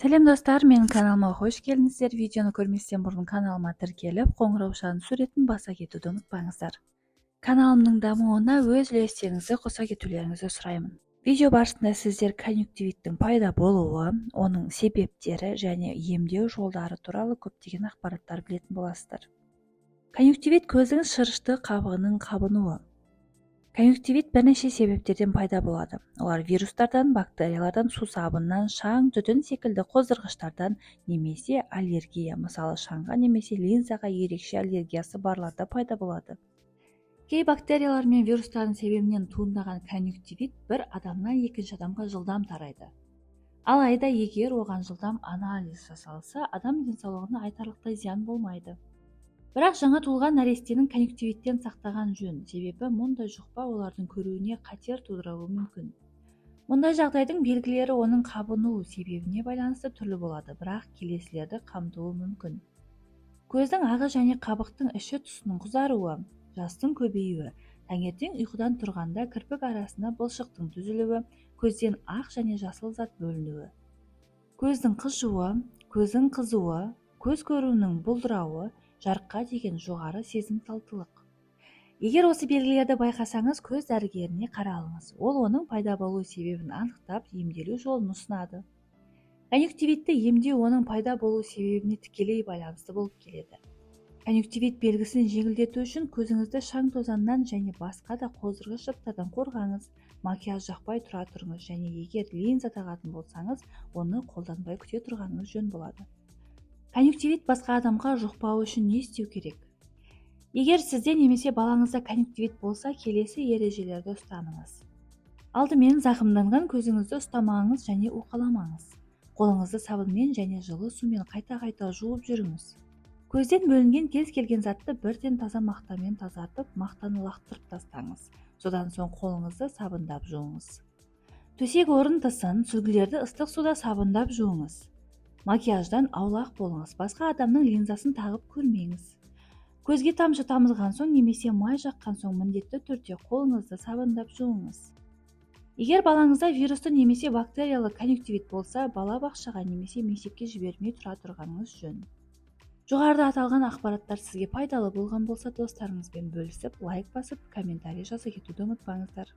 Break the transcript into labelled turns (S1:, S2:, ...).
S1: Сәлем, достар! Менің каналыма қош келдіңіздер! Видеоны көрместен бұрын каналыма тіркеліп, қоңыраушаның суретін баса кетуді ұмытпаңыздар. Каналымның дамуына өз үлестеріңізді қоса кетулеріңізді сұраймын. Видео барысында сіздер конъюнктивиттің пайда болуы, оның себептері және емдеу жолдары туралы көптеген ақпараттар білетін боласыздар. Конъюнктивит – көздің шырышты қабығының қабынуы. Конъюнктивит бірнеше себептерден пайда болады. Олар вирустардан, бактериялардан, сусабыннан, шаң, түтін секілді қоздырғыштардан немесе аллергия, мысалы, шаңға немесе линзаға ерекше аллергиясы барларда пайда болады. Кей бактериялар мен вирустардың себебінен туындаған конъюнктивит бір адамнан екінші адамға жылдам тарайды. Алайда егер оған жылдам анализ жасалса, адам денсаулығына айтарлықтай зиян болмайды. Бірақ жаңа туылған нәрестенің конъюнктивиттен сақтаған жөн, себебі мұндай жұқпа олардың көруіне қатер тудыруы мүмкін. Мұндай жағдайдың белгілері оның қабыну себебіне байланысты түрлі болады, бірақ келесілерді қамтуы мүмкін: көздің ағы және қабықтың іші тұсының қызаруы, жастың көбеюі, таңертең ұйқыдан тұрғанда кірпік арасына былшықтың түзілуі, көзден ақ және жасыл зат бөлінуі, көздің қышуы, көздің қызуы, көз көруінің бұлдырауы, жарыққа деген жоғары сезімталдылық. Егер осы белгілерді байқасаңыз, көз дәрігеріне қаралыңыз. Ол оның пайда болу себебін анықтап, емделу жолын ұсынады. Конъюнктивитті емдеу оның пайда болу себебіне тікелей байланысты болып келеді. Конъюнктивит белгісін жеңілдету үшін көзіңізді шаң тозаңнан және басқа да қоздырғыш заттардан қорғаңыз, макияж жақпай тұра тұрыңыз және егер линза тағатын болсаңыз, оны қолданбай күте тұрғаныңыз жөн болады. Конъюнктивит басқа адамға жұқпауы үшін не істеу керек? Егер сізде немесе балаңызда конъюнктивит болса, келесі ережелерді ұстаныңыз. Алдымен, зақымданған көзіңізді ұстамаңыз және уқаламаңыз. Қолыңызды сабынмен және жылы сумен қайта-қайта жуып жүріңіз. Көзден бөлінген кез келген затты бірден таза мақтамен тазартып, мақтаны лақтырып тастаңыз. Содан соң қолыңызды сабындап жуыңыз. Төсек орын тысын, сүлгілерді ыстық суда сабындап жуыңыз. Макияждан аулақ болыңыз, басқа адамның линзасын тағып көрмеңіз. Көзге тамшы тамызған соң немесе май жаққан соң міндетті түрде қолыңызды сабындап жуыңыз. Егер балаңызда вирусты немесе бактериялы конъюнктивит болса, бала бақшаға немесе мектепке жібермей тұра тұрғаныңыз жөн. Жоғарыда аталған ақпараттар сізге пайдалы болған болса, достарыңызбен бөлісіп, лайк басып, комментарий жаза кетуді ұмытпаңыздар.